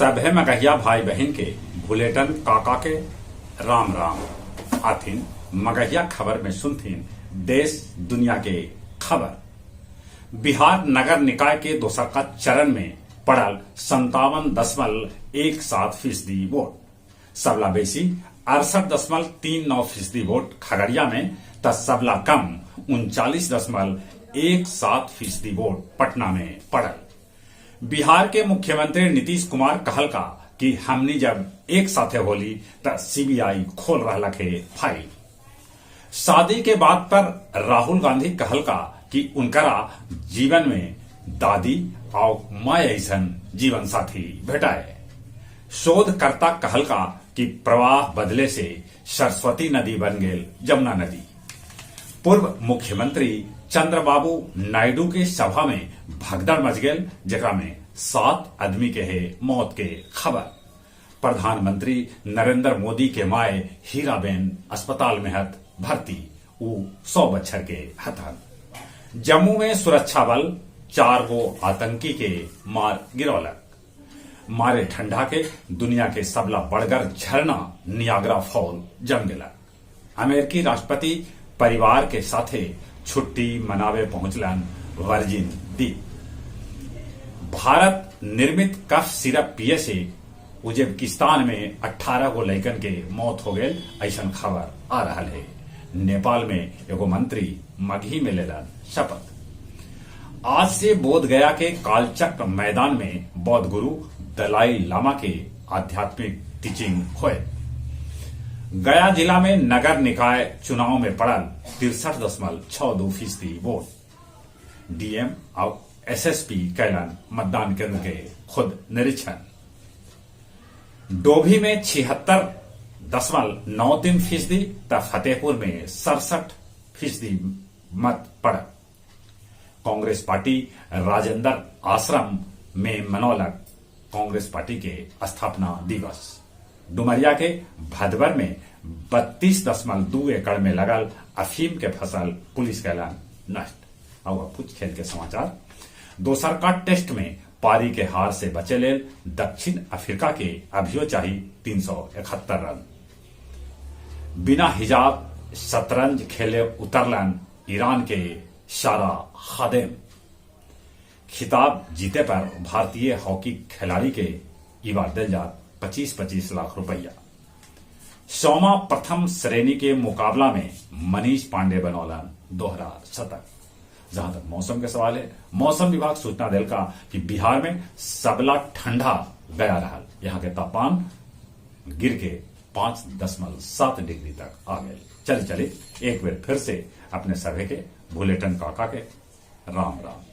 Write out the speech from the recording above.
सभे मगहिया भाई बहिन के भुलेटन काका के राम राम। आथिन मगहिया खबर में सुनथिन देश दुनिया के खबर। बिहार नगर निकाय के दोसरका चरण में पड़ल 57.17 फीसदी वोट। सबला बेसी 68.39 फीसदी वोट खगड़िया में त सबला कम 39.17 फीसदी वोट पटना में पड़ल। बिहार के मुख्यमंत्री नीतीश कुमार कहलका कि हमनी जब एक साथे होली त सीबीआई खोल रहलक हे फाइल। शादी के बात पर राहुल गांधी कहलका कि उनकरा जीवन में दादी आउ माय अइसन जीवन साथी भेटाए। शोधकर्ता कहलका कि प्रवाह बदले से सरस्वती नदी बन गेल जमुना नदी। पूर्व मुख्यमंत्री चंद्रबाबू नायडू के सभा में भगदड़ मच गेल, जेकरा में 7 आदमी के हे मौत के खबर। प्रधानमंत्री नरेंद्र मोदी के माय हीराबेन अस्पताल में हत भर्ती, ऊ 100 बच्छर के हथन। जम्मू में सुरक्षा बल 4 गो आतंकी के मार गिरौलक। मारे ठंडा के दुनिया के सबला बड़गर झरना नियाग्रा फॉल जम गेलक। अमेरिकी राष्ट्रपति परिवार के साथे छुट्टी मनावे पहुंचलन वर्जिन द्वीप। भारत निर्मित कफ सिरप पिए से उज्बेकिस्तान में 18 गो लइकन के मौत हो गेल, ऐसन खबर आ रहा है। नेपाल में एगो मंत्री मगही में लेलन शपथ। आज से बोध गया के कालचक्र मैदान में बौद्ध गुरु दलाई लामा के आध्यात्मिक टीचिंग होए। गया जिला में नगर निकाय चुनाव में पड़ल 63.62 फीसदी वोट। डीएम और एसएसपी कैलन मतदान केंद्र के खुद निरीक्षण। डोभी में 76.93 फीसदी त फतेहपुर में 67 फीसदी मत पड़ल। कांग्रेस पार्टी राजेंद्र आश्रम में मनौलक कांग्रेस पार्टी के स्थापना दिवस। डुमरिया के भदवर में 32.2 एकड़ में लगल अफीम के फसल पुलिस कैलन नष्ट। और कुछ खेल के समाचार। दोसर का टेस्ट में पारी के हार से बचे लेल दक्षिण अफ्रीका के अभियो चाहिए 371 रन। बिना हिजाब शतरंज खेले उतरलन ईरान के शारा खादेम। खिताब जीते पर भारतीय हॉकी खिलाड़ी के इबार दिल जा 25-25 लाख रुपया। 100वां प्रथम श्रेणी के मुकाबला में मनीष पांडे बनौलन दोहरा शतक। जहां तक मौसम के सवाल है, मौसम विभाग सूचना दिल का कि बिहार में सबला ठंडा गया रहा। यहां के तापमान गिर के 5.7 डिग्री तक आ गए। चले चले एक बार फिर से अपने सभे के बुलेटिन काका के राम राम।